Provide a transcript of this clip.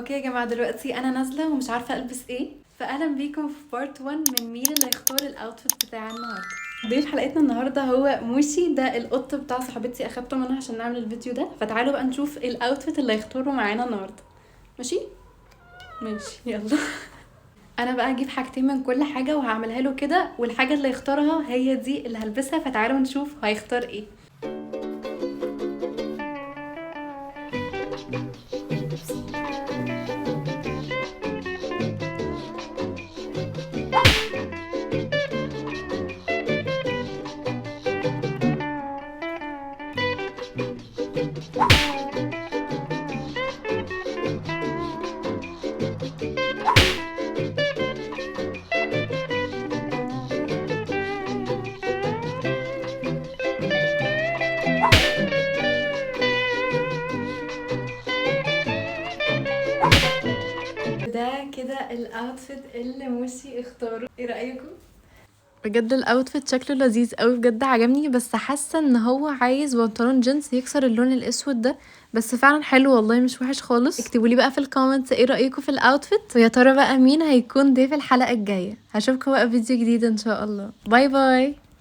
okay يا جماعة، دلوقتي انا نازله ومش عارفه البس ايه، فاهلا بيكم في part 1 من مين اللي هيختار ال outfit بتاع النهارده. ضيف حلقتنا النهارده هو موشي، ده القط بتاع صاحبتي، اخدته منها عشان نعمل الفيديو ده. فتعالوا بقى نشوف ال outfit اللي هيختاره معانا النهارده. ماشي ماشي، يلا. انا بقى هجيب حاجتين من كل حاجة وهعملها له كده، والحاجة اللي يختارها هي دي اللي هلبسها. فتعالوا نشوف هيختار ايه. ده كده ال outfit اللي موشي اختاره، ايه رايكم؟ بجد ال outfit شكله لذيذ قوي، بجد عجبني، بس حاسه ان هو عايز بنطلون جينز يكسر اللون الاسود ده، بس فعلا حلو والله، مش وحش خالص. اكتبوا لي بقى في ال comments ايه رايكم في ال outfit، ويا ترى بقى مين هيكون ضيف الحلقة الجاية. هشوفكم بقى في فيديو جديد ان شاء الله. bye bye.